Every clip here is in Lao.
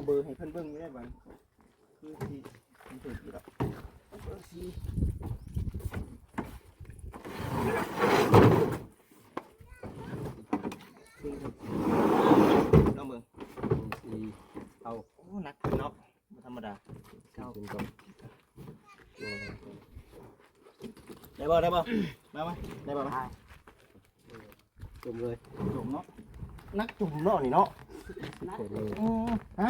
ເບີໃຫ້ເພິ່ນເບິ່ງຢູ່ໄດ໋ບັດ ຄືຊິມັນຖືກຢູ່ດອກ ເບິ່ງຊິ ລອງເບິ່ງ ເອົາ ໂອ້ ໜັກເນາະ ບໍ່ທຳມະດາ ເກົ້າ ໄດ້ບໍ່ ໄດ້ບໍ່ ມາ ມາ ໄດ້ບໍ່ ມາ. ຈຸ່ມເລີຍ ຈຸ່ມເນາະ ໜັກຈຸ່ມເນາະນີ້ເນາະ ໜັກຈຸ່ມ ອືມ ຮະ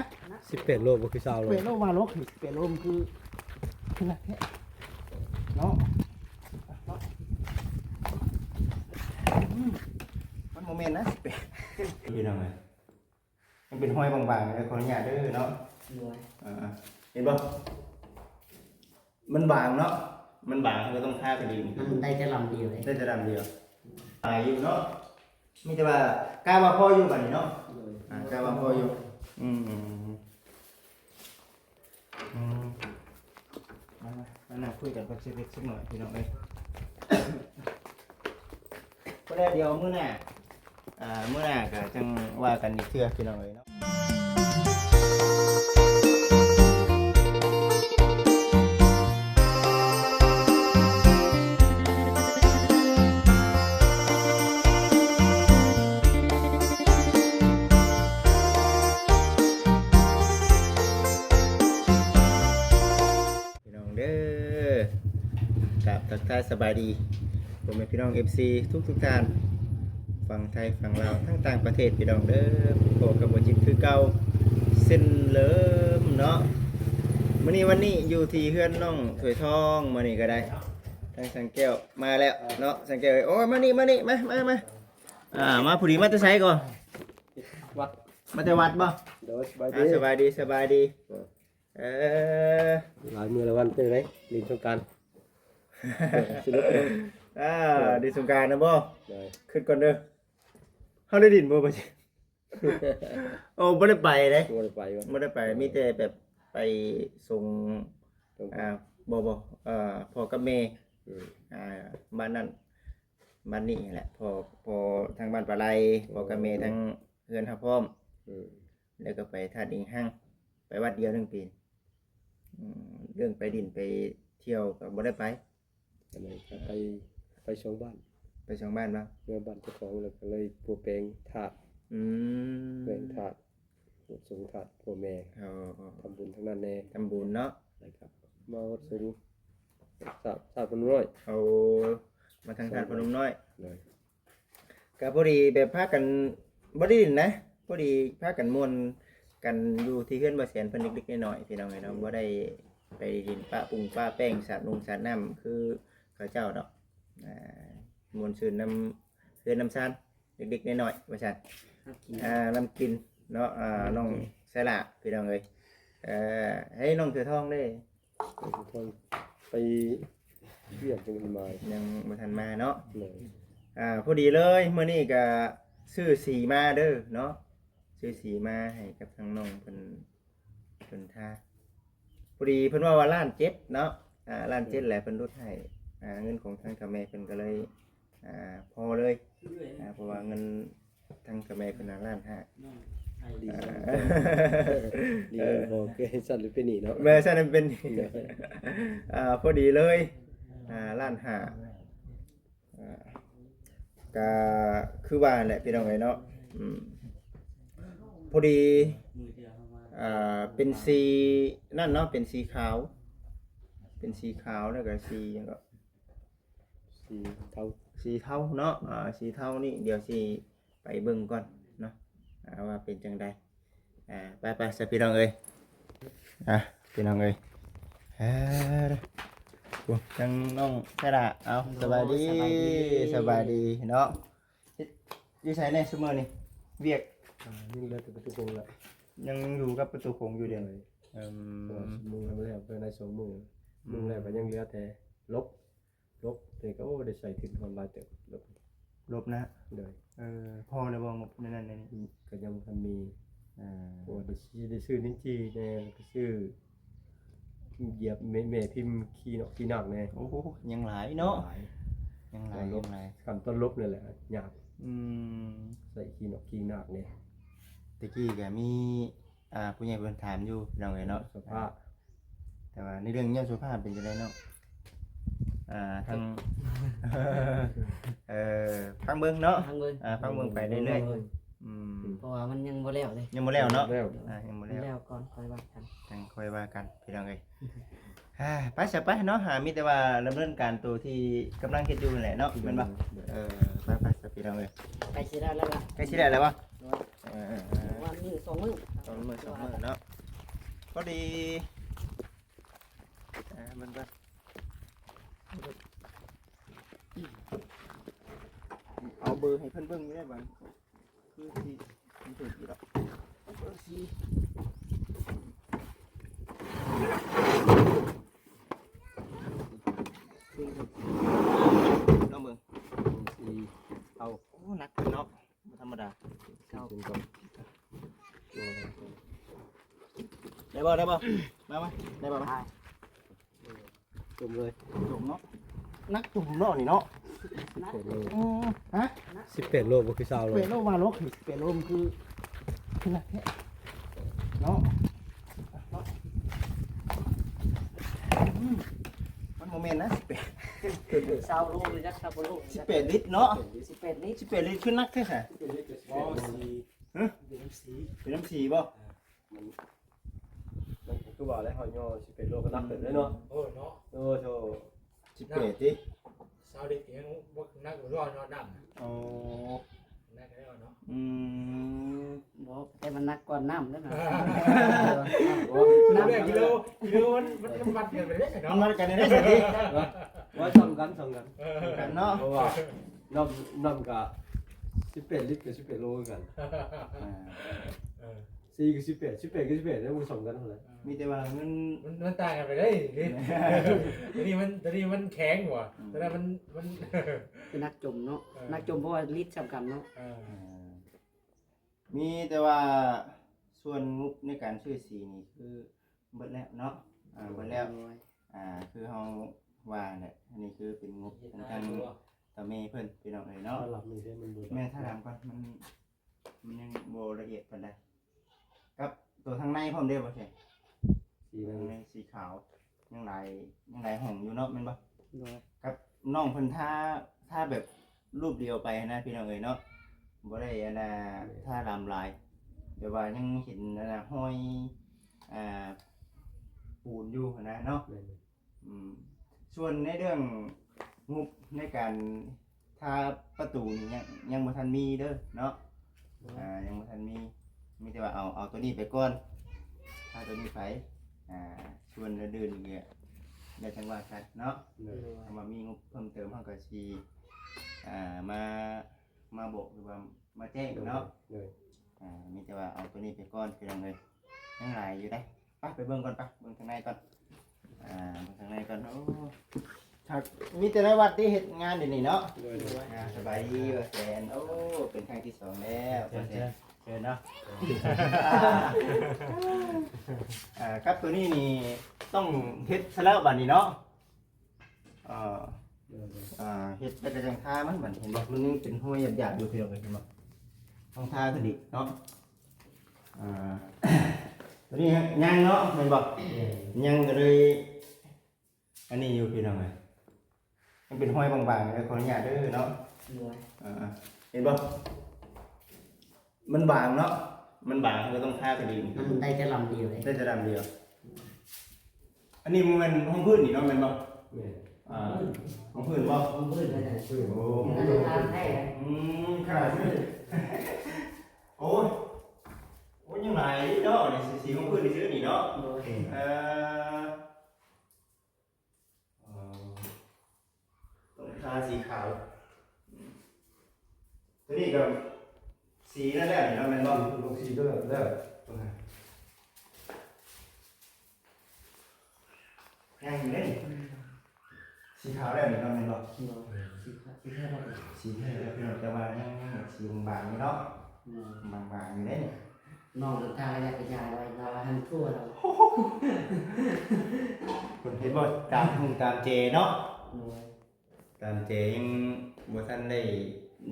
ສິບແປດໂລ ບໍ່ຄືຊາວໂລ ສິບແປດໂລ ວ່າໂລ ສິບແປດໂລ ມັນຄື ຄືໜັກແທ້ເນາະ ອືມ ມັນບໍ່ແມ່ນນະ ສິບແປດ ພີ່ນ້ອງເອີຍ. ມັນເປັນຮອຍບາງໆ ເດີ ຂໍອະນຸຍາດເດີເນາະ ໂດຍ ອ່າ ເຫັນບໍ່ ມັນບາງເນາະ ມັນບາງ ເຮົາກໍຕ້ອງທາກະດີ ມັນໄດ້ແຕ່ລຳດຽວເດ້ ໄດ້ແຕ່ລຳດຽວ ຫຼາຍຢູ່ເນາະ ມີແຕ່ວ່າ ກະວ່າພໍຢູ່ບັດນີ້ເນາະ ໂດຍ ອ່າ ກະວ່າພໍຢູ່ ອືມ ອືມ ມາ ມາ ມານັ່ງຄຸຍກັນເພິ່ນສັກເລັກສັກໜ້ອຍ ພີ່ນ້ອງເອີຍ ພໍແລ້ວ ດຽວມື້ໜ້າ ອ່າ ມື້ໜ້າກໍຈັ່ງວ່າກັນອີກເທື່ອ ພີ່ນ້ອງເອີຍເນາະ. ພີ່ນ້ອງເດີ ກາບທັກທາຍສະບາຍດີ ພໍ່ແມ່ພີ່ນ້ອງເອັຟຊີທຸກໆທ່ານ ຝັ່ງໄທຝັ່ງລາວ ທັງຕ່າງປະເທດ ພີ່ນ້ອງເດີ ພົບກັບບ່າວຈິດຄືເກົ່າເຊັ່ນເດີມເນາະ. ມື້ນີ້ວັນນີ້ຢູ່ທີ່ເຮືອນນ້ອງຖ້ວຍທອງ ມື້ນີ້ກໍໄດ້ ທາງຊ່າງແກ້ວມາແລ້ວເນາະ ຊ່າງແກ້ວ ໂອ້ຍ ມານີ້ ມານີ້ ມາ ມາ ມາ ອ່າ ມາ ຜູ້ດີມາແຕ່ໃສກໍ ວັດ ມາແຕ່ວັດບໍ່? ໂດຍ ສະບາຍດີ ອ່າ ສະບາຍດີ ສະບາຍດີ ເອີ ເອີ ຫຼາຍມື້ຫຼາຍວັນເປັນໃດ ຫຼິ້ນສົງການ ເອີ ສະໜຸກເນາະ ອ່າ ຫຼິ້ນສົງການນະບໍ່? ໂດຍ ຄຶດກ່ອນເດີ ເຮົາໄດ້ຫຼິ້ນບໍ່ບັດນີ້? ໂອ້ ບໍ່ໄດ້ໄປເດ້ ບໍ່ໄດ້ໄປ ບໍ່ໄດ້ໄປ ມີແຕ່ແບບໄປສົ່ງ ສົ່ງ ອ່າ ບໍ່ ບໍ່ ເອີ ພໍ່ກັບແມ່ ອືມ ອ່າ ບ້ານນັ້ນ ບ້ານນີ້ຫັ້ນແຫຼະ ພໍ່ ພໍ່ທາງບ້ານປາໄລ ພໍ່ກັບແມ່ທາງເຮືອນເຮົາພ້ອມ ອືມ ແລ້ວກໍໄປທາດອີງຮັງ ໄປວັດດຽວໜຶ່ງປີ ອືມ ເລື່ອງໄປດິນໄປທ່ຽວກໍບໍ່ໄດ້ໄປ ອັນນັ້ນກໍໄປ ໄປສອງບ້ານ ໄປສອງບ້ານບໍ່? ເມືອບ້ານເຈົ້າຂອງ ແລ້ວກໍເລີຍປົວແປງທາດ ອືມ ແປງທາດ ສົງທາດພໍ່ແມ່ ອໍ ທຳບຸນທາງນັ້ນແດ່ ທຳບຸນເນາະ ແລ້ວກໍມາຫົດສົງທາດ ທາດພະນົມນ້ອຍ ໂອ້ ມາທາງທາດພະນົມນ້ອຍ ໂດຍ ກະພໍດີແບບພາກັນ ບໍ່ໄດ້ຫຼິ້ນນະ ພໍດີພາກັນມ່ວນກັນຢູ່ທີ່ເຮືອນບໍ່ແສນເພິ່ນເລັກໆນ້ອຍໆ ພີ່ນ້ອງເອີຍເນາະ ບໍ່ໄດ້ໄປຫຼິ້ນປະປຸງປະແປ້ງ ສາດນົງສາດນ້ຳຄືເຂົາເຈົ້າດອກ ອ່າ ມ່ວນຊື່ນນຳເຮືອນນຳຊານ ເລັກໆນ້ອຍໆວ່າຊັ້ນ ນ້ຳກິນ ອ່າ ນ້ຳກິນເນາະ ອ່າ ນ້ອງໄຊລາ ພີ່ນ້ອງເອີຍ ເອີ ໃຫ້ນ້ອງເສືອທອງເດ້ ໄປວຽກຈັ່ງມາ ຍັງບໍ່ທັນມາເນາະ ໂດຍ ອ່າ ພໍດີເລີຍ ມື້ນີ້ກະຊື້ສີມາເດີເນາະ ຊື້ສີມາໃຫ້ກັບທາງນ້ອງເພິ່ນ ເພິ່ນທາ ພໍດີເພິ່ນເວົ້າວ່າລ້ານເຈັດເນາະ ອ່າ ລ້ານເຈັດແຫຼະ ເພິ່ນຫຼຸດໃຫ້ ອ່າ ເງິນຂອງທາງເຖົ້າແມ່ເພິ່ນກໍເລີຍ ອ່າ ພໍເລີຍ ອ່າ ເພາະວ່າເງິນ ທາງເຖົ້າແມ່ເພິ່ນນະລ້ານຫ້າ ດີ ອ່າ ດີ ເອີ ບໍ່ເຄີຍຊັ້ນເປັນໜີ້ເນາະ ແມ່ຊັ້ນເປັນໜີ້ ໂດຍ ອ່າ ພໍດີເລີຍ ອ່າ ລ້ານຫ້າ ອ່າ ກະຄືວ່າແຫຼະພີ່ນ້ອງເອີຍເນາະ ອືມ ພໍດີ ອ່າ ເປັນສີນັ້ນເນາະ ເປັນສີຂາວ ເປັນສີຂາວ ແລ້ວກະສີຫຍັງເກາະ ສີເທົາ ສີເທົາເນາະ ອ່າ ສີເທົານີ້ ດຽວຊິໄປເບິ່ງກ່ອນເນາະ ອ່າ ວ່າເປັນຈັ່ງໃດ ອ່າ ໄປໆ ຊະພີ່ນ້ອງເອີຍ ອ່າ ພີ່ນ້ອງເອີຍ ອ່າ ໂອ້ ທາງນ້ອງຊາດາ ເອົາ ໂດຍ ສະບາຍດີ ສະບາຍດີ ສະບາຍດີເນາະ ເຮັດຢູ່ໃສແດ່ຊຸມື້ນີ້ ວຽກ ອ່າ ຍັງເຫຼືອແຕ່ປະຕູຂົງລະ ຍັງຢູ່ກັບປະຕູຂົງຢູ່ເດ ໂດຍ ອືມ ເພາະວ່າຊຸມື້ແລ້ວ ພາຍໃນສອງມື້ ອືມ ມື້ແລ້ວກໍຍັງເຫຼືອແຕ່ຫຼົບ ຫຼົບ ແຕ່ກໍ ໂອ້ ໄດ້ໃຊ້ທຶນຮອດຫຼາຍເຕີບ ຫຼົບ ຫຼົບນະ ໂດຍ ເອີ ພໍແລ້ວບໍ່ງົບໃນນັ້ນໃນນີ້ ອືມ ກໍຍັງບໍ່ທັນມີ ອ່າ ເພາະວ່າໄດ້ ຊິໄດ້ຊື້ລິ້ນຈີ່ແດ່ ແລ້ວກໍຊື້ຢຽບແມ່ ແມ່ພິມຂີ້ເນາະຂີ້ນາກແດ່ ໂອ້ ຍັງຫຼາຍເນາະ ຍັງຫຼາຍ ຍັງຫຼາຍ ຍັງຫຼາຍ ຂັ້ນຕອນຫຼົບນັ້ນແຫຼະຍາກ ອືມ ໃສ່ຂີ້ເນາະຂີ້ນາກແດ່ ແຕ່ກີ້ກໍມີ ອ່າ ຜູ້ໃຫຍ່ເພິ່ນຖາມຢູ່ພີ່ນ້ອງເອີຍເນາະ ໂສພາ ແຕ່ວ່າໃນເລື່ອງຍ້ອນໂສພາເປັນຈັ່ງໃດເນາະ ອ່າ ທາງ ເອີ ຟັງເບິ່ງເນາະ ຟັງເບິ່ງ ອ່າ ຟັງເບິ່ງໄປເລື້ອຍໆ ອືມ ເພາະວ່າມັນຍັງບໍ່ແລ້ວເດ້ ຍັງບໍ່ແລ້ວເນາະ ແລ້ວ ອ່າ ຍັງບໍ່ແລ້ວ ແລ້ວກ່ອນຄ່ອຍວ່າກັນ ຈັ່ງຄ່ອຍວ່າກັນພີ່ນ້ອງເອີຍ ອ່າ ໄປຊະໄປເນາະ ອ່າ ມີແຕ່ວ່າດຳເນີນການໂຕທີ່ກຳລັງເຮັດຢູ່ນັ້ນແຫຼະເນາະ ແມ່ນບໍ່ ເອີ ໄປໆ ຊະພີ່ນ້ອງເອີຍ ໃກ້ຊິໄດ້ແລ້ວລະ ໃກ້ຊິໄດ້ແລ້ວບໍ່ ໂດຍ ເອີ ວັນໜຶ່ງສອງມື້ ສອງມື້ສອງມື້ເນາະ ພໍດີ ອ່າ ເບິ່ງກ່ອນ ເອົາເບີໃຫ້ເພິ່ນເບິ່ງຢູ່ໄດ້ບັດ ຄືຊິ ມັນຖືກຢູ່ດອກ ເບິ່ງຊິ ລອງເບິ່ງ ເອົາ ໂອ້ ໜັກເນາະ ບໍ່ທຳມະດາ ເກົ້າ ໄດ້ບໍ່ ໄດ້ບໍ່ ມາ ມາ ໄດ້ບໍ່ ມາ ຈົມເລີຍ ຈົມເນາະ ໜັກຈຸ່ມເນາະນີ້ເນາະ ສິບແປດໂລ ອືມ ຮະ ສິບແປດໂລ ບໍ່ຄືຊາວໂລ ສິບແປດໂລ ວ່າໂລ ສິບແປດໂລ ມັນຄື ຄືໜັກແທ້ເນາະ ອືມ ມັນບໍ່ແມ່ນນະ ສິບແປດ ຊາວໂລ ຫຼືຈັກຊາວໂລ ສິບແປດລິດເນາະ ສິບແປດລິດ ສິບແປດລິດ ຄືໜັກແທ້ຊະ ໂອ້ ສີ່ ຮະ ເປັນນ້ຳສີ ເປັນນ້ຳສີບໍ່ ມັນ ມັນຄືວ່າແຫຼະ ເຮົາຍໍສິບແປດໂລກໍໜັກເຕີບເດ້ເນາະ ໂອ້ເນາະ ໂອ້ໂທ ສິບແປດຕິ ຊາວລິດຍັງບໍ່ໜັກ ບໍ່ຍໍນ້ຳ ໂອ້ ໜັກແລ້ວເນາະ ອືມ ບໍ່ ແຕ່ມັນໜັກກ່ອນນ້ຳເດ້ນະ ໂອ້ ນ້ຳ ກິໂລ ກິໂລມັນ ມັນ ມັນວັດກັນໄປເດ້ເນາະ ມັນວັດກັນໄດ້ຊັ້ນຕິ ວ່າສ່ຳກັນ ສ່ຳກັນ ເອີ ສ່ຳກັນເນາະ ເພາະວ່ານ້ຳ ນ້ຳກະສິບແປດລິດ ກໍສິບແປດໂລຄືກັນ ອ່າ ເອີ ສີ່ກໍສິບແປດ ສິບແປດກໍສິບແປດ ແລ້ວມັນສ່ຳກັນຫັ້ນແຫຼະ ມີແຕ່ວ່າມັນ ມັນ ມັນຕ່າງກັນໄປເດ້ ຕົວນີ້ມັນ ຕົວນີ້ມັນແຂງກວ່າ ອືມ ຕົວນັ້ນມັນ ມັນ ຄືໜັກຈົມເນາະ ເອີ ໜັກຈົມ ເພາະວ່າລິດສ່ຳກັນເນາະ ເອີ ອ່າ ມີແຕ່ວ່າສ່ວນງົບໃນການຊື້ສີນີ້ຄືເບິດແລ້ວເນາະ ອ່າ ເບິດແລ້ວ ໂດຍ ອ່າ ຄືເຮົາວ່າແຫຼະ ອັນນີ້ຄືເປັນງົບຂອງທາງຕາແມ່ເພິ່ນ ພີ່ນ້ອງເອີຍເນາະ ຖ້າລຳນີ້ເດ້ ມັນບໍ່ ແມ່ນ ຖ້າລຳກ່ອນ ມັນ ມັນຍັງບໍ່ລະອຽດປານໃດ ກັບຕົວທາງໃນພ້ອມເດ້ບໍ່ແຊງ ສີ ທາງໃນສີຂາວ ຍັງຫຼາຍ ຍັງຫຼາຍຫ້ອງຢູ່ເນາະ ແມ່ນບໍ່ ໂດຍ ກັບນ້ອງເພິ່ນທາ ທາແບບຮູບດຽວໄປຫັ້ນນະ ພີ່ນ້ອງເອີຍເນາະ ບໍ່ໄດ້ອັນນ່າ ແມ່ນ ທາລຳຫຼາຍ ແບບວ່າຍັງເຫັນອັນນ່າ ຮອຍ ອ່າ ປູນຢູ່ຫັ້ນນະເນາະ ແມ່ນ ອືມ ສ່ວນໃນເລື່ອງງົບໃນການ ຖ້າປະຕູນີ້ຍັງ ຍັງບໍ່ທັນມີເດີເນາະ ໂດຍ ອ່າ ຍັງບໍ່ທັນມີ ມີແຕ່ວ່າເອົາ ເອົາໂຕນີ້ໄປກ່ອນ ຖ້າໂຕນີ້ໄປ ອ່າ ສ່ວນອື່ນໆນີ້ ແລ້ວຈັ່ງວ່າກັນເນາະ ໂດຍ ຖ້າວ່າມີງົບເພີ່ມເຕີມ ເຮົາກໍຊິ ອ່າ ມາ ມາບອກ ຫຼືວ່າມາແຈ້ງເນາະ ໂດຍ ອ່າ ມີແຕ່ວ່າເອົາໂຕນີ້ໄປກ່ອນ ພີ່ນ້ອງເອີຍ ຍັງຫຼາຍຢູ່ເດ້ ໄປ ໄປເບິ່ງກ່ອນ ໄປ ເບິ່ງທາງໃນກ່ອນ ອ່າ ເບິ່ງທາງໃນກ່ອນ ໂອ້ ຄັກ ມີແຕ່ໃນວັດທີ່ເຮັດງານຢູ່ນີ້ເນາະ ໂດຍ ໂດຍ ອ່າ ສະບາຍດີ ບ່າວແສນ ໂອ້ ເປັນຄັ້ງທີສອງແລ້ວ ເຊີນ ເຊີນ ເຊີນເນາະ ອ່າ ກັບໂຕນີ້ນີ້ຕ້ອງເຮັດຊະແລ້ວບາດນີ້ເນາະ ເອີ ໂດຍ ໂດຍ ອ່າ ເຮັດແລ້ວກໍຈັ່ງທາມັນ ມັນເຫັນບໍ່ ມັນຍັງເປັນຮອຍຫຍາບໆຢູ່ ພີ່ນ້ອງເອີຍ ເຫັນບໍ່ ຕ້ອງທາຂຶ້ນອີກເນາະ ອ່າ ໂຕນີ້ຍັງເນາະ ແມ່ນບໍ່ ຍັງ ຍັງກໍເລີຍ ອັນນີ້ຢູ່ ພີ່ນ້ອງເອີຍ ຍັງເປັນຮອຍບາງໆຢູ່ ຂໍອະນຸຍາດເດີເນາະ ໂດຍ ອ່າ ເຫັນບໍ່ ມັນບາງເນາະ ມັນບາງ ເຮົາກໍຕ້ອງທາກັນອີກ ມັນໄດ້ແຕ່ລຳດຽວເດ້ ໄດ້ແຕ່ລຳດຽວ ອັນນີ້ບໍ່ແມ່ນຮອງພື້ນນີ້ເນາະ ແມ່ນບໍ່ ແມ່ນ ອ່າ ຮອງພື້ນບໍ່ ຮອງພື້ນ ໂອ້ ອັນນີ້ທາແທ້ ອືມ ຂະໜາດ ໂອ້ຍ ໂອ້ຍ ຍັງຫຼາຍເນາະ ນີ້ ສີຮອງພື້ນຊື່ໆນີ້ເນາະ ໂດຍ ເອີ ອໍ ຕ້ອງທາສີຂາວ ໂຕນີ້ກໍສີນັ້ນແລ້ວນີ້ເນາະ ແມ່ນບໍ່ ອືມ ສີກໍແລ້ວ ຍັງຢູ່ເດ້ ອືມ ສີຂາວແລ້ວນີ້ເນາະ ແມ່ນບໍ່ ໂດຍ ສີຂາວ ສີແທ້ແລ້ວ ສີແທ້ແລ້ວ ພີ່ນ້ອງ ແຕ່ວ່າຍັງ ຍັງແບບສີບາງໆຢູ່ເນາະ ໂດຍ ບາງໆຢູ່ເດ້ ນ້ອງທາໄລຍະໄປຢາໄວ້ ລາວວ່າຫັ້ນທົ່ວແລ້ວ ເພິ່ນເຮັດບໍ່ ຕາມຫຸ່ງຕາມເຈເນາະ ໂດຍ ຕາມເຈຍັງບໍ່ທັນໄດ້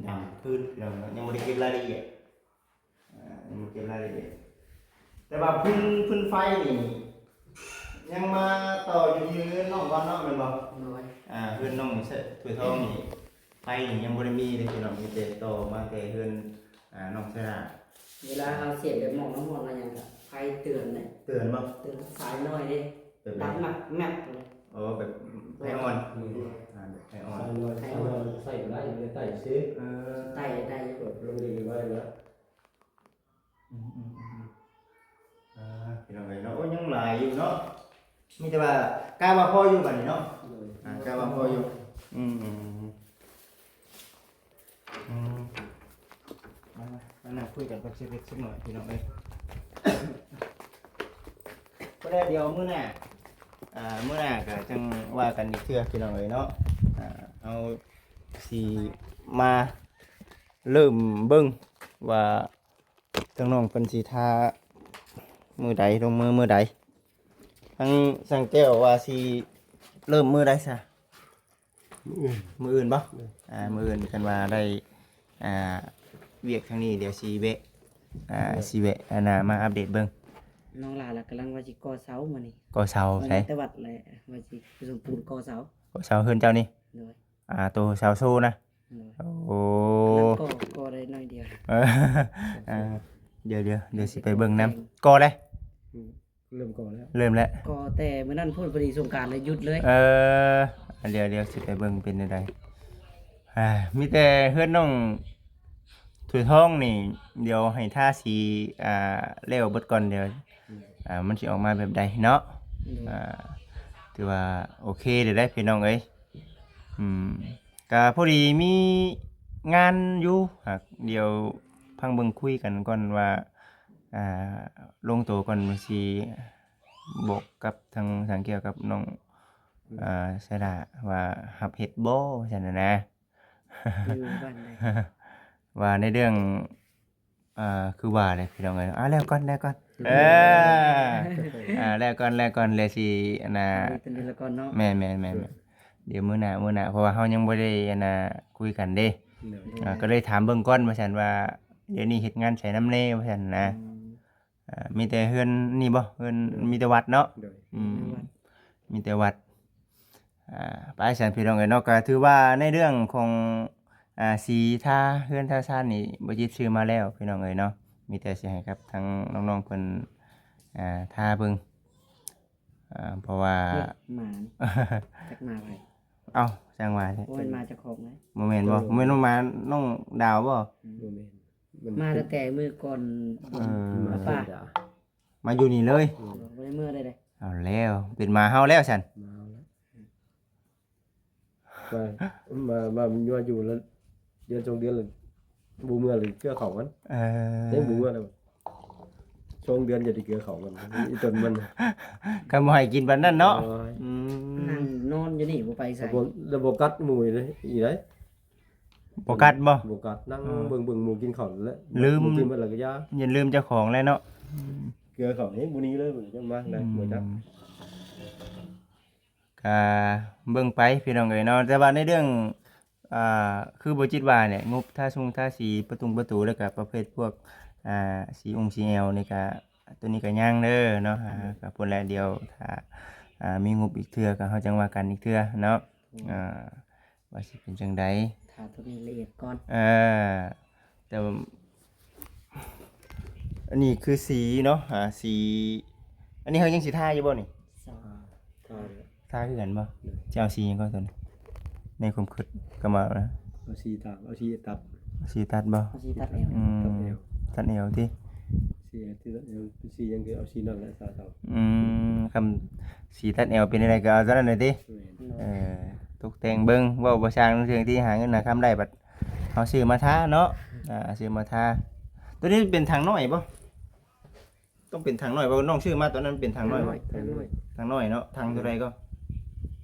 ດຳພື້ນພີ່ນ້ອງເນາະ ຍັງບໍ່ໄດ້ເກັບລາຍລະອຽດ ອ່າ ຍັງບໍ່ເກັບລາຍລະອຽດ ແຕ່ວ່າຟືນ ຟືນໄຟນີ້ ຍັງມາຕໍ່ຢູ່ທີ່ເຮືອນນ້ອງກ່ອນເນາະ ແມ່ນບໍ່? ໂດຍ ອ່າ ເຮືອນນ້ອງຖ້ວຍທອງນີ້ ໄຟນີ້ຍັງບໍ່ໄດ້ມີເດ້ພີ່ນ້ອງ ມີແຕ່ຕໍ່ມາແຕ່ເຮືອນ ອ່າ ນ້ອງສາລາ. ເວລາເຮົາສຽບແບບໝໍ້ນ້ຳຮ້ອນມາຫຍັງກະ ໄຟເຕືອນເດ້. ເຕືອນບໍ່? ເຕືອນສາຍນ້ອຍເດ້. ແບບໃດ? ດັງແມັບໆເລີຍ. ໂອ້ ແບບໄຟອ່ອນ. ອືມ ອ່າ ແບບໄຟອ່ອນ ສາຍນ້ອຍ ສາຍນ້ອຍໃຊ້ບໍ່ໄດ້ ມີແຕ່ໄຕ້ຊື່. ເອີ ໄຕ້ໄດ້ຢູ່ ເປີດລົງດິນໄວ້ນະ. ອືມໆໆ ອ່າ ພີ່ນ້ອງເອີຍເນາະ ໂອ້ ຍັງຫຼາຍຢູ່ເນາະ ມີແຕ່ວ່າກະວ່າພໍຢູ່ບັດນີ້ເນາະ. ໂດຍ ອ່າ ກະວ່າພໍຢູ່. ອືມ ອືມ ມາ ມາ ມານັ່ງຄຸຍກັນກັບເຊເລັກສັກໜ້ອຍ ພີ່ນ້ອງເອີຍ. ພໍແລ້ວ ດຽວມື້ໜ້າ ອ່າ ມື້ໜ້າກະຈັ່ງວ່າກັນອີກເທື່ອ ພີ່ນ້ອງເອີຍເນາະ. ອ່າ ເຮົາຊິມາເລີ່ມເບິ່ງວ່າ ທາງນ້ອງເພິ່ນຊິທາມື້ໃດ ລົງມືມື້ໃດ? ທາງຊ່າງແກ້ວວ່າຊິເລີ່ມມື້ໃດຊະ? ມື້ອື່ນ ມື້ອື່ນບໍ່? ໂດຍ ອ່າ ມື້ອື່ນ ຄັນວ່າໄດ້ ອ່າ ວຽກທາງນີ້ ດຽວຊິແວະ ອ່າ ໂດຍ ຊິແວະ ອັນນ່າ ມາອັບເດດເບິ່ງ. ນ້ອງຫຼ້າລະກຳລັງວ່າຊິກໍ່ເສົາມື້ນີ້. ກໍ່ເສົາໃສ? ມາແຕ່ວັດແຫຼະ ວ່າຊິສົ່ງປູນກໍ່ເສົາ. ກໍ່ເສົາເຮືອນເຈົ້ານີ້? ໂດຍ ອ່າ ໂຕເສົາໂຊນະ. ໂດຍ ໂອ້ ກໍ ກໍໄດ້ໜ້ອຍດຽວ. ເອີ ອ່າ ດຽວ ດຽວ ດຽວຊິໄປເບິ່ງນຳ. ກໍແລ້ວ? ອືມ ເລີ່ມກໍ່ແລ້ວ ເລີ່ມແລ້ວ. ກໍແຕ່ມື້ນັ້ນພຸ້ນ ພໍດີສົງການແລ້ວຢຸດເລີຍ. ເອີ ດຽວ ດຽວຊິໄປເບິ່ງເປັນແນວໃດ. ອ່າ ມີແຕ່ເຮືອນນ້ອງຖ້ວຍທອງນີ້ ດຽວໃຫ້ທາສີ ອ່າ ແລ້ວເບິດກ່ອນ ດຽວ ອືມ ອ່າ ມັນຊິອອກມາແບບໃດເນາະ. ອືມ ອ່າ ຖືວ່າໂອເຄເລີຍເດ້ ພີ່ນ້ອງເອີຍ. ອືມ ກະພໍດີມີງານຢູ່ ຫາກດຽວຟັງເບິ່ງຄຸຍກັນກ່ອນວ່າ ອ່າ ລົງໂຕກ່ອນ ວ່າຊິບອກກັບທາງ ທາງກ່ຽວກັບນ້ອງ ອືມ ອ່າ ສາລາວ່າຮັບເຮັດບໍ່ ວ່າຊັ້ນນະ. ຢູ່ບ້ານໃດ? ວ່າໃນເລື່ອງ ອ່າ ຄືວ່າແຫຼະ ພີ່ນ້ອງເອີຍ. ອ່າ ແລ້ວກ່ອນ ແລ້ວກ່ອນ ເອີ ອ່າ ແລ້ວກ່ອນ ແລ້ວກ່ອນ ແລ້ວຊິ ອັນນ່າ ເອີ ແລ້ວກ່ອນເນາະ. ແມ່ນໆໆ ດຽວມື້ໜ້າ ມື້ໜ້າ ເພາະວ່າເຮົາຍັງບໍ່ໄດ້ ອັນນ່າ ຄຸຍກັນເດ້. ໂດຍ ອ່າ ກໍເລີຍຖາມເບິ່ງກ່ອນວ່າຊັ້ນ ວ່າດຽວນີ້ເຮັດງານໃສນຳແດ່ ວ່າຊັ້ນນະ. ອືມ ອ່າ ມີແຕ່ເຮືອນນີ້ບໍ່? ເຮືອນ ໂດຍ ມີແຕ່ວັດເນາະ. ໂດຍ ອືມ ມີແຕ່ວັດ ມີແຕ່ວັດ. ອ່າ ໄປຊັ້ນ ພີ່ນ້ອງເອີຍເນາະ ກໍຖືວ່າໃນເລື່ອງຂອງ ອ່າ ສີທາເຮືອນທາຊານນີ້ ບໍ່ຈິດຊື້ມາແລ້ວ ພີ່ນ້ອງເອີຍເນາະ. ມີແຕ່ຊິໃຫ້ກັບທາງນ້ອງໆເພິ່ນ ອ່າ ທາເບິ່ງ ອ່າ ເພາະວ່າ ເອີ ໝານ ຈັກໝາໃຜ? ເອົ້າ ຊ່າງວ່າແທ້. ບໍ່ແມ່ນໝາເຈົ້າຂອງເດ້. ບໍ່ແມ່ນບໍ່? ເອີ ບໍ່ແມ່ນໝານ້ອງດາວບໍ່? ອືມ ບໍ່ແມ່ນ. ມັນ ມາຕັ້ງແຕ່ມື້ກ່ອນ ເອີ ມາປ່າ ມາຢູ່ນີ້ເລີຍ. ອືມ ບໍ່ໄດ້ເມືອເລີຍເດ້. ເອົາແລ້ວ ເປັນໝາເຮົາແລ້ວຊັ້ນ. ມາເຮົາແລ້ວ ມາ ມາ ມາຢູ່ແລ້ວ ເດືອນສອງເດືອນແລ້ວ ບໍ່ເມືອເລີຍ ເກືອເຂົ້າມັນ. ເອີ ຍັງບໍ່ເມືອເລີຍ ສອງເດືອນຈະໄດ້ເກືອເຂົ້າມັນ ອີຕົນມັນ ຄັນບໍ່ໃຫ້ກິນປານນັ້ນເນາະ. ໂອ້ຍ ອືມ ນັ່ງນອນຢູ່ນີ້ ບໍ່ໄປໃສ ແລ້ວບໍ່ ແລ້ວບໍ່ກັດໝູ່ເດ້ ອີໃດ. ບໍ່ກັດບໍ່? ບໍ່ກັດ ນັ່ງ ເອີ ເບິ່ງ ເບິ່ງໝູ່ກິນເຂົ້າແຫຼະ ລືມ ໝູ່ກິນເບິດແລ້ວກໍຢ່າ ຢ້ານລືມເຈົ້າຂອງແຫຼະເນາະ. ເກືອເຂົ້ານີ້ບໍ່ໜີເລີຍ ບໍ່ຈັກມາໄດ້ ອືມ ບໍ່ຈັກ. ກະເບິ່ງໄປພີ່ນ້ອງເອີຍເນາະ ແຕ່ວ່າໃນເລື່ອງ ອ່າ ຄືບໍ່ຈິດວ່າແຫຼະ ງົບທາຊຸງທາສີປະຕຸງປະຕູ ແລ້ວກະປະເພດພວກ ອ່າ ສີອົງສີແອວນີ້ກະ ໂຕນີ້ກະຍັງເດີເນາະ. ອືມ ກະພຸ້ນແຫຼະ ດຽວຖ້າ ອ່າ ມີງົບອີກເທື່ອ ກະເຮົາຈັ່ງວ່າກັນອີກເທື່ອເນາະ. ອືມ ອ່າ ວ່າຊິເປັນຈັ່ງໃດ ຖ້າໂຕນີ້ລະອຽດກ່ອນ. ເອີ ແຕ່ວ່າ ອັນນີ້ຄືສີເນາະ ອ່າ ສີ ອັນນີ້ເຮົາຍັງຊິທາຢູ່ບໍ່ນີ້? ທາ ທາ ທາຄືກັນບໍ່? ໂດຍ ຈະເອົາສີຫຍັງກ່ອນໂຕນີ້? ໃນຄວາມຄິດກະມານະ ເອົາສີຕາມ ເອົາສີຕັດ ເອົາສີຕັດບໍ່? ເອົາສີຕັດແອວ ອືມ ຕັດແອວ ຕັດແອວຕິ ສີທີ່ຕັດແອວ ເປັນສີຫຍັງກໍເອົາສີນັ້ນແຫຼະ ສາວເຖົ້າ. ອືມ ຄຳສີຕັດແອວເປັນຈັ່ງໃດກໍເອົາໂຕນັ້ນແຫຼະຕິ. ແມ່ນ ເອີ ຕົກແຕ່ງເບິ່ງ ເວົ້າບໍ່ຊ່າງ ເທື່ອທີ່ຫາເງິນຫາຄຳໄດ້ ບັດເຮົາຊື້ມາທາເນາະ. ອ່າ ຊື້ມາທາ ໂຕນີ້ເປັນຖັງນ້ອຍບໍ່? ຕ້ອງເປັນຖັງນ້ອຍ ເພາະນ້ອງຊື້ມາຕອນນັ້ນເປັນຖັງນ້ອຍບໍ່? ຖັງນ້ອຍ ຖັງນ້ອຍເນາະ. ຖັງເທົ່າໃດກໍ?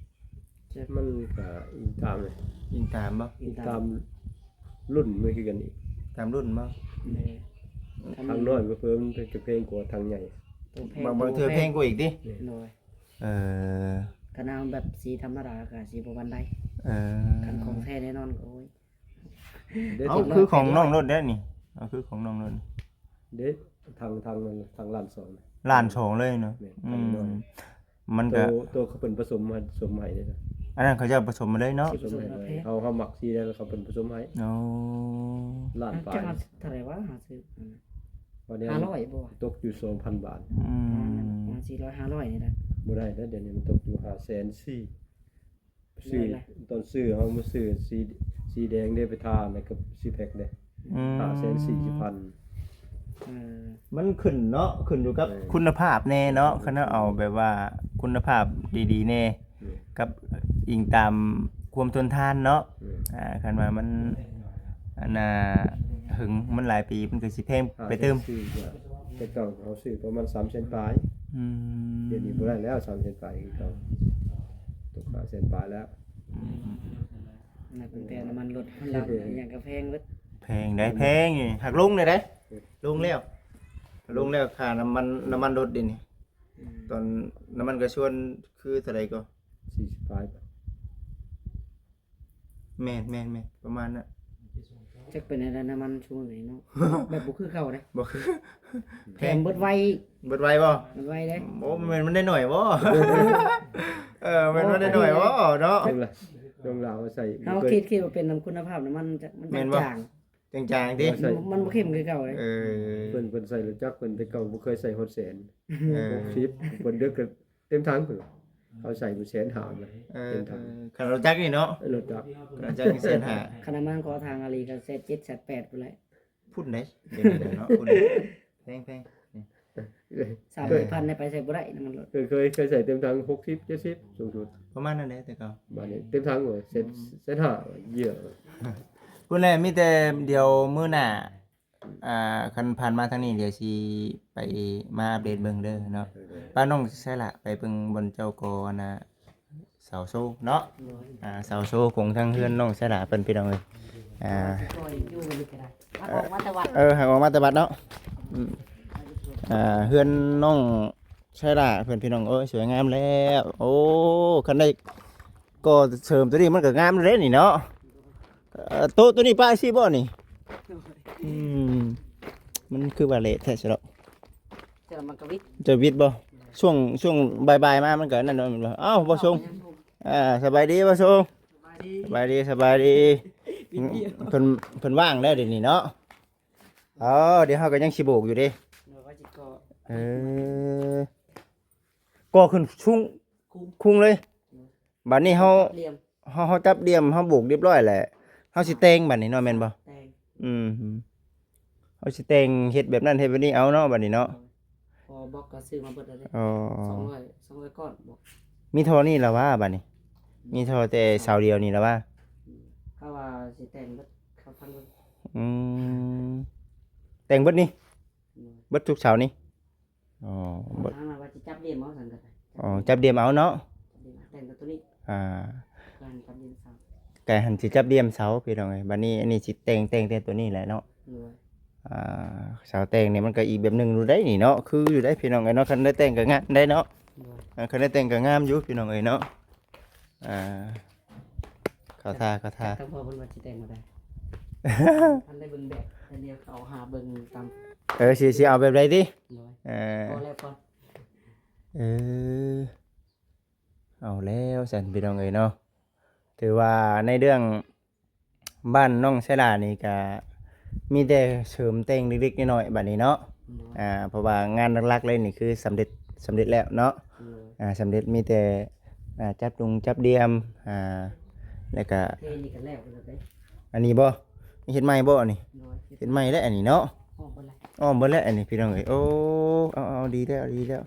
ມັນກໍອີງຕາມເລີຍ ອີງຕາມບໍ່? ອີງຕາມລຸ້ນມັນຄືກັນອີກ ຕາມລຸ້ນບໍ່? ແມ່ນ ຖັງນ້ອຍເຜີຍໆມັນຈະແພງກວ່າຖັງໃຫຍ່ ບາງ ບາງເທື່ອແພງກວ່າອີກຕິ. ໂດຍ ເອີ ຄັນເອົາແບບສີທຳມະດາກໍຊິບໍ່ປານໃດ. ເອີ ຄັນຂອງແທ້ແນ່ນອນກໍ ໂອ້ຍ ເອົາ ຄືຂອງນ້ອງໂລດເດ້ນີ້ ເອົາ ຄືຂອງນ້ອງໂລດ. ເດ້ ທາງ ທາງ ທາງລ້ານສອງນະ ລ້ານສອງເລີຍເນາະ. ແມ່ນ ອືມ ທາງນ້ອຍ ມັນ ໂຕ ກໍ ໂຕເຂົາເພິ່ນປະສົມມາ ສົມໃຫ້ເດ້ນະ. ອັນນັ້ນເຂົາເຈົ້າປະສົມມາເລີຍເນາະ. ປະສົມໃຫ້ ປະສົມໃຫ້ແພງ ເຮົາ ເຮົາມັກສີໃດແລ້ວເຂົາເພິ່ນປະສົມໃຫ້. ໂອ້ ລ້ານປາຍ ເຮົາເທົ່າໃດວະ ເຮົາຊື້ ອັນນັ້ນ ບັດນີ້ ຫ້າຮ້ອຍບໍ່ວະ? ຕົກຢູ່ສອງພັນບາດ. ອືມ ປະມານສີ່ຮ້ອຍ ຫ້າຮ້ອຍນີ້ແຫຼະ. ບໍ່ໄດ້ແລ້ວ ດຽວນີ້ມັນຕົກຢູ່ຫ້າແສນສີ່. ຊື້ ຕອນຊື້ເຮົາມາຊື້ສີ ສີແດງເດ້ ໄປທາໃນກັບຊີແພັກເດ້. ອືມ ຫ້າແສນສີ່ສິບພັນ. ເອີ ມັນຂຶ້ນເນາະ ຂຶ້ນຢູ່ກັບ ເອີ ຄຸນນະພາບແນ່ເນາະ. ຄັນເຮົາເອົາແບບວ່າຄຸນນະພາບດີໆແນ່ ເອີ ກັບອີງຕາມຄວາມທົນທານເນາະ. ເອີ ອ່າ ຄັນວ່າມັນ ອັນນ່າ ຫຶງ ມັນຫຼາຍປີ ມັນກໍຊິແພງໄປຕື່ມ. ຫ້າແສນສີ່ ແຕ່ເກົ່າເຮົາຊື້ປະມານສາມແສນປາຍ. ອືມ ດຽວນີ້ບໍ່ໄດ້ແລ້ວ ສາມແສນປາຍຄືເກົ່າ ຕົກຫ້າແສນປາຍແລ້ວ. ອືມ ນັບຕັ້ງແຕ່ນ້ຳມັນລົດ ນ້ຳມັນອີ່ຫຍັງກໍແພງເບິດ. ແພງໄດ໋ ແພງນີ້ ຫາກລົງແລ້ວໄດ໋ ລົງແລ້ວ ລົງແລ້ວຄ່ານ້ຳມັນ ນ້ຳມັນລົດເດນີ້. ອືມ ຕອນນ້ຳມັນກະຊວນຄືເທົ່າໃດກໍ ສີ່ສິບປາຍ. ແມ່ນໆໆ ປະມານນັ້ນ. ຈັກເປັນແນວໃດ ນ້ຳມັນຊຸມນີ້ເນາະ ແບບບໍ່ຄືເກົ່າເດ້. ບໍ່ຄື ແຖມເບິດໄວ ເບິດໄວບໍ່? ເບິດໄວເດ້. ໂອ້ ແມ່ນມັນໄດ້ໜ້ອຍບໍ່? ເອີ ແມ່ນມັນໄດ້ໜ້ອຍບໍ່ເນາະ? ລົງລາວໃສ່ ເຮົາຄິດ ຄິດວ່າເປັນນຳຄຸນນະພາບນ້ຳມັນ ມັນຈາງ ຈາງໆຕິ ມັນບໍ່ເຂັ້ມຄືເກົ່າເດ້. ເອີ ເພິ່ນ ເພິ່ນໃສ່ລົດຈັກ ເພິ່ນແຕ່ເກົ່າບໍ່ເຄີຍໃສ່ຮອດແສນ. ເອີ ຫົກສິບ ເພິ່ນເດິກ ເຕັມຖັງພຸ້ນ ເຂົາໃສ່ເປັນແສນຫ້ານະ. ເອີ ເຕັມຖັງ ເອີ ຄັນລົດຈັກນີ້ເນາະ ລົດຈັກ ຄັນລົດຈັກນີ້ແສນຫ້າ. ຄັນນ້ຳມັນຂໍທາງອາລີກໍແສນເຈັດ ແສນແປດພຸ້ນແຫຼະ ພຸ້ນເດ້. ດຽວນີ້ເນາະ ພຸ້ນ ແພງໆ ນີ້ ສາມສີ່ພັນໄດ້ໄປໃສ່ບໍ່ໄດ້ນ້ຳມັນລົດ. ເອີ ເຄີຍ ເຄີຍໃສ່ເຕັມຖັງຫົກສິບ ເຈັດສິບ ສູງສຸດ ປະມານນັ້ນແຫຼະແຕ່ເກົ່າ. ບາດນີ້ເຕັມຖັງ ໂອ້ຍ ແສນ ອືມ ແສນຫ້າ ເຢີ້ຍ. ພຸ້ນແຫຼະ ມີແຕ່ດຽວມື້ໜ້າ ອ່າ ຄັນຜ່ານມາທາງນີ້ ດຽວຊິໄປມາອັບເດດເບິ່ງເດີເນາະ. ເອີ ໄປນ້ອງໄຊລະ ໄປເບິ່ງບ່ອນເຈົ້າກໍ່ອັນນ່າ ເສົາໂຊເນາະ. ໂດຍ ອ່າ ເສົາໂຊຂອງທາງເຮືອນນ້ອງໄຊລະເພິ່ນ ພີ່ນ້ອງເອີຍ. ອ່າ ໂດຍ ຢູ່ນີ້ກໍໄດ້ ຫາກອອກມາແຕ່ວັດ ເອີ ຫາກອອກມາແຕ່ວັດເນາະ. ອືມ ອ່າ ເຮືອນນ້ອງໄຊລະເພິ່ນ ພີ່ນ້ອງເອີຍ ສວຍງາມແລ້ວ. ໂອ້ ຄັນໄດ້ກໍ່ເສີມຕົວນີ້ມັນກໍງາມເດ້ນີ້ເນາະ. ເອີ ໂຕະຕົວນີ້ປະຊິບໍ່ນີ້? ອືມ ມັນຄືວ່າເລະແທ້ຊະເນາະ. ແຕ່ມັນກໍວິດ ຈະວິດບໍ່? ຊ່ວງ ຊ່ວງບ່າຍໆມາມັນກໍນັ້ນເນາະ ແມ່ນບໍ່? ອ້າວ ບໍ່ຊົງ ອ່າ ສະບາຍດີບໍ່ຊົງ? ສະບາຍດີ ສະບາຍດີ. ເພິ່ນ ເພິ່ນວ່າງແລ້ວດຽວນີ້ເນາະ. ອໍ ດຽວເຮົາກໍຍັງຊິໂບກຢູ່ເດ້. ເອີ ກໍຂຶ້ນສູງ ຄຸງເລີຍ. ບາດນີ້ເຮົາ ເຮົາ ເຮົາຈັບດ່ຽມ ເຮົາໂບກຮຽບຮ້ອຍແລ້ວ ເຮົາຊິແຕ່ງບາດນີ້ເນາະ ແມ່ນບໍ່? ແຕ່ງ ອືມ ເຮົາຊິແຕ່ງເຮັດແບບນັ້ນເຮັດແບບນີ້ເອົາເນາະ ບາດນີ້ເນາະ. ພໍບລັອກກໍຊື້ມາເບິດແລ້ວເດ້. ອໍ ສອງຮ້ອຍ ສອງຮ້ອຍກ້ອນບໍ? ມີທໍ່ນີ້ລະຫວາ ບາດນີ້ ອືມ ມີທໍ່ແຕ່ເສົາດຽວນີ້ລະຫວາ? ອືມ ເຂົາວ່າຊິແຕ່ງເບິດ ເຂົາພັງເບິ່ງ. ອືມ ແຕ່ງເບິດນີ້? ອືມ ເບິດທຸກເສົານີ້? ອໍ ທາງນັ້ນວ່າຊິຈັບດ່ຽມເອົາຊັ້ນກໍໄດ້. ອໍ ຈັບດ່ຽມເອົາເນາະ ຈັບດ່ຽມເອົາ ແຕ່ງແຕ່ຕົວນີ້. ອ່າ ການຈັບດ່ຽມເສົາ ກາຍຫັ້ນຊິຈັບດ່ຽມເສົາ ພີ່ນ້ອງເອີຍ. ບາດນີ້ອັນນີ້ຊິແຕ່ງ ແຕ່ງແຕ່ຕົວນີ້ແຫຼະເນາະ. ໂດຍ ອ່າ ເສົາແຕ່ງນີ້ມັນກໍອີກແບບໜຶ່ງຢູ່ໄດ໋ນີ້ເນາະ ຄືຢູ່ໄດ໋ ພີ່ນ້ອງເອີຍເນາະ. ຄັນໄດ້ແຕ່ງກໍງາມໄດ໋ເນາະ. ໂດຍ ອ່າ ຄັນໄດ້ແຕ່ງກໍງາມຢູ່ ພີ່ນ້ອງເອີຍເນາະ. ອ່າ ເຂົ້າທ່າ ເຂົ້າທ່າ. ທາງພໍ່ເພິ່ນວ່າຊິແຕ່ງບໍ່ໄດ້ ທັນໄດ້ເບິ່ງແບບ ແຕ່ດຽວເຂົາຫາເບິ່ງຕາມ. ເອີ ຊິ ຊິເອົາແບບໃດຕິ? ໂດຍ ເອີ ພໍແລ້ວ ພໍ. ເອີ ເອົາແລ້ວຊັ້ນ ພີ່ນ້ອງເອີຍເນາະ. ຖືວ່າໃນເລື່ອງບ້ານນ້ອງໄຊລານີ້ກະມີແຕ່ເສີມແຕ່ງເລັກໆນ້ອຍໆບາດນີ້ເນາະ. ໂດຍ ອ່າ ເພາະວ່າງານຫຼັກໆເລີຍນີ້ຄືສຳເລັດ ສຳເລັດແລ້ວເນາະ. ໂດຍ ອ່າ ສຳເລັດ ມີແຕ່ ອ່າ ຈັບດຸງຈັບດ່ຽມ ອ່າ ແລ້ວກະ ເທນີ້ກໍແລ້ວເບິດແລ້ວເດ້. ອັນນີ້ບໍ່? ເຮັດໃໝ່ບໍ່ອັນນີ້? ໂດຍ ເຮັດໃໝ່ແລ້ວອັນນີ້ເນາະ. ອ້ອມເບິດແລ້ວ ອ້ອມເບິດແລ້ວອັນນີ້ ພີ່ນ້ອງເອີຍ. ໂອ້ ເອົາໆ ດີແລ້ວ ດີແລ້ວ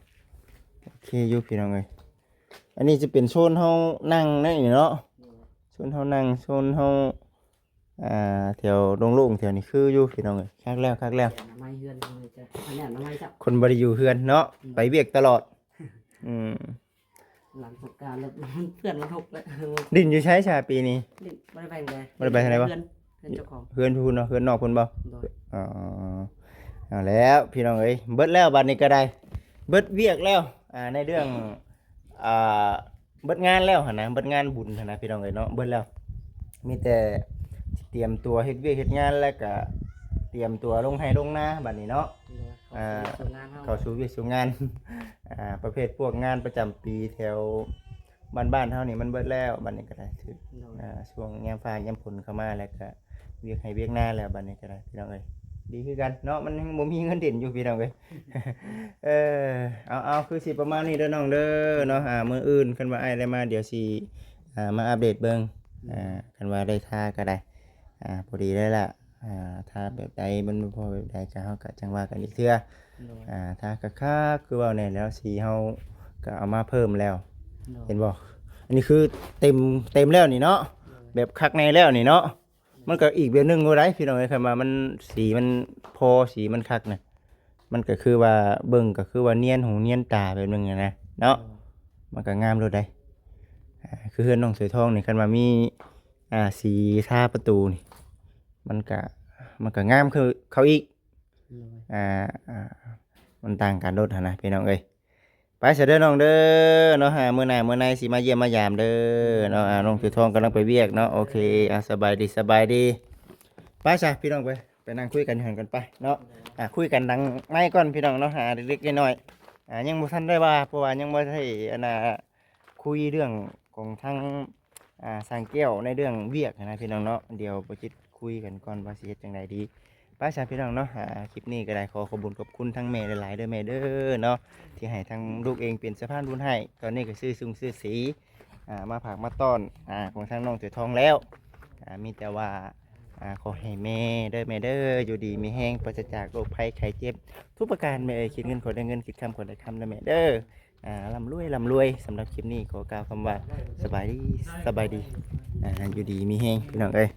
ໂອເຄຢູ່ ພີ່ນ້ອງເອີຍ. ອັນນີ້ຈະເປັນໂຊນເຮົານັ່ງໃນນີ້ເນາະ. ໂດຍ ໂຊນເຮົານັ່ງ ໂຊນເຮົາ ອ່າ ແຖວໂລ່ງໆແຖວນີ້ຄືຢູ່ ພີ່ນ້ອງເອີຍ. ຄັກແລ້ວ ຄັກແລ້ວ ອະນາໄມເຮືອນເຮົາຈະ ອັນນີ້ອະນາໄມເຈົ້າ ຄົນບໍ່ໄດ້ຢູ່ເຮືອນເນາະ. ອືມ ໄປວຽກຕະຫຼອດ. ອືມ ຫຼັງສົງການແລ້ວ ເພື່ອນມັນຫົກແລ້ວ. ຫຼິ້ນຢູ່ໃສຊະປີນີ້? ຫຼິ້ນ ບໍ່ໄດ້ໄປໃດ ບໍ່ໄດ້ໄປທາງໃດບໍ່? ເຮືອນ ເຮືອນເຈົ້າຂອງ ເຮືອນພຸ້ນເນາະ ເຮືອນນອກພຸ້ນບໍ່? ໂດຍ ອໍ ເອົາແລ້ວ ພີ່ນ້ອງເອີຍ ເບິດແລ້ວບາດນີ້ກໍໄດ້ ເບິດວຽກແລ້ວ. ອ່າ ໃນເລື່ອງ ອ່າ ເບິດງານແລ້ວຫັ້ນນະ ເບິດງານບຸນຫັ້ນນະ ພີ່ນ້ອງເອີຍເນາະ ເບິດແລ້ວ. ມີແຕ່ຕຽມຕົວເຮັດວຽກເຮັດງານ ແລ້ວກະ ຕຽມຕົວລົງໄຮ່ລົງນາບັດນີ້ເນາະ ໂດຍ ເຂົ້າ ອ່າ ສູ່ວຽກສູ່ງານເຮົາ ເຂົ້າສູ່ວຽກສູ່ງານ ອ່າ ປະເພດພວກງານປະຈຳປີແຖວບ້ານໆເຮົານີ້ມັນເບິດແລ້ວ ບັດນີ້ກໍໄດ້ຖືກ ໂດຍ ອ່າ ຊ່ວງຍາມຟ້າຍາມຝົນເຂົ້າມາ ແລ້ວກໍວຽກໄຮ່ວຽກນາແລ້ວ ບັດນີ້ກໍໄດ້ ພີ່ນ້ອງເອີຍ ດີຄືກັນເນາະ ມັນຍັງບໍ່ມີເງິນເດືອນຢູ່ ພີ່ນ້ອງເອີຍ ເອີ ເອົາ ເອົາ ຄືຊິປະມານນີ້ເດີນ້ອງເດີເນາະ ອ່າ ມື້ອື່ນຄັນວ່າອ້າຍໄດ້ມາ ດຽວຊິ ອ່າ ມາອັບເດດເບິ່ງ ໂດຍ ອ່າ ຄັນວ່າໄດ້ທາກໍໄດ້ ອ່າ ພໍດີໄດ້ລະ ອ່າ ທາແບບໃດ ມັນບໍ່ພໍແບບໃດ ກໍເຮົາກໍຈັ່ງວ່າກັນອີກເທື່ອ ໂດຍ ອ່າ ທາຄັກໆ ຄືເວົ້າແນ່ແລ້ວ ສີເຮົາກໍເອົາມາເພີ່ມແລ້ວ ໂດຍ ເຫັນບໍ່ ອັນນີ້ຄືເຕັມ ເຕັມແລ້ວນີ້ເນາະ ໂດຍ ແບບຄັກແນ່ແລ້ວນີ້ເນາະ ໂດຍ ມັນກໍອີກແບບໜຶ່ງບໍ່ໄດ້ ພີ່ນ້ອງເອີຍ ຄັນວ່າມັນ ສີມັນພໍ ສີມັນຄັກນະ ມັນກໍຄືວ່າເບິ່ງກໍຄືວ່ານຽນຫູນຽນຕາແບບໜຶ່ງນະເນາະ ໂດຍ ມັນກໍງາມໂລດໃດ໋ ອ່າ ຄືເຮືອນນ້ອງສວຍທອງນີ້ ຄັນວ່າມີ ອ່າ ສີທາປະຕູນີ້ ມັນກະ ມັນກະງາມຄືເຂົາອີກ ໂດຍ ອ່າ ອ່າ ມັນຕ່າງກັນໂລດຫັ້ນນະ ພີ່ນ້ອງເອີຍ ໄປຊະເດີນ້ອງເດີເນາະ ຫາມື້ໜ້າມື້ໃນຊິມາຢ້ຽມມາຢາມເດີເນາະ ອ່າ ນ້ອງສວຍທອງກຳລັງໄປວຽກເນາະ ໂອເຄ ອ່າ ສະບາຍດີ ສະບາຍດີ ໄປຊະພີ່ນ້ອງ ໄປ ໄປນັ່ງຄຸຍກັນຢູ່ຫັ້ນກ່ອນໄປເນາະ ອ່າ ຄຸຍກັນຫຼັງໄມກ່ອນ ພີ່ນ້ອງເນາະ ອ່າ ເລັກໆນ້ອຍໆ ອ່າ ຍັງບໍ່ທັນໄດ້ວ່າ ເພາະວ່າຍັງບໍ່ໄດ້ ອັນນ່າ ຄຸຍເລື່ອງຂອງທາງ ອ່າ ຊ່າງແກ້ວໃນເລື່ອງວຽກຫັ້ນນະ ພີ່ນ້ອງເນາະ ດຽວບໍ່ຈິດຄຸຍກັນກ່ອນວ່າຊິເຮັດຈັ່ງໃດດີ ໄປຊະພີ່ນ້ອງເນາະ ອ່າ ຄລິບນີ້ກໍໄດ້ຂໍຂອບບຸນຂອບຄຸນທາງແມ່ຫຼາຍໆເດີແມ່ເດີເນາະ ທີ່ໃຫ້ທາງລູກເອງເປັນສະພານບຸນໃຫ້ ຕອນນີ້ກໍຊື້ຊຸ່ງຊື້ສີ ອ່າ ມາຝາກມາຕ້ອນ ອ່າ ຂອງທາງນ້ອງສວຍທອງແລ້ວ ອ່າ ມີແຕ່ວ່າ ອ່າ ຂໍໃຫ້ແມ່ເດີແມ່ເດີ ຢູ່ດີມີແຮງ ປາສະຈາກໂລກໄພໄຂ້ເຈັບທຸກປະການ ແມ່ເອີຍ ຄິດເງິນຂໍໄດ້ເງິນ ຄິດຄຳຂໍໄດ້ຄຳເດີແມ່ເດີ ອ່າ ລ່ຳລວຍ ລ່ຳລວຍ ສຳລັບຄລິບນີ້ຂໍກ່າວຄຳວ່າ ສະບາຍດີ ສະບາຍດີ ອ່າ ຢູ່ດີມີແຮງ ພີ່ນ້ອງເອີຍ.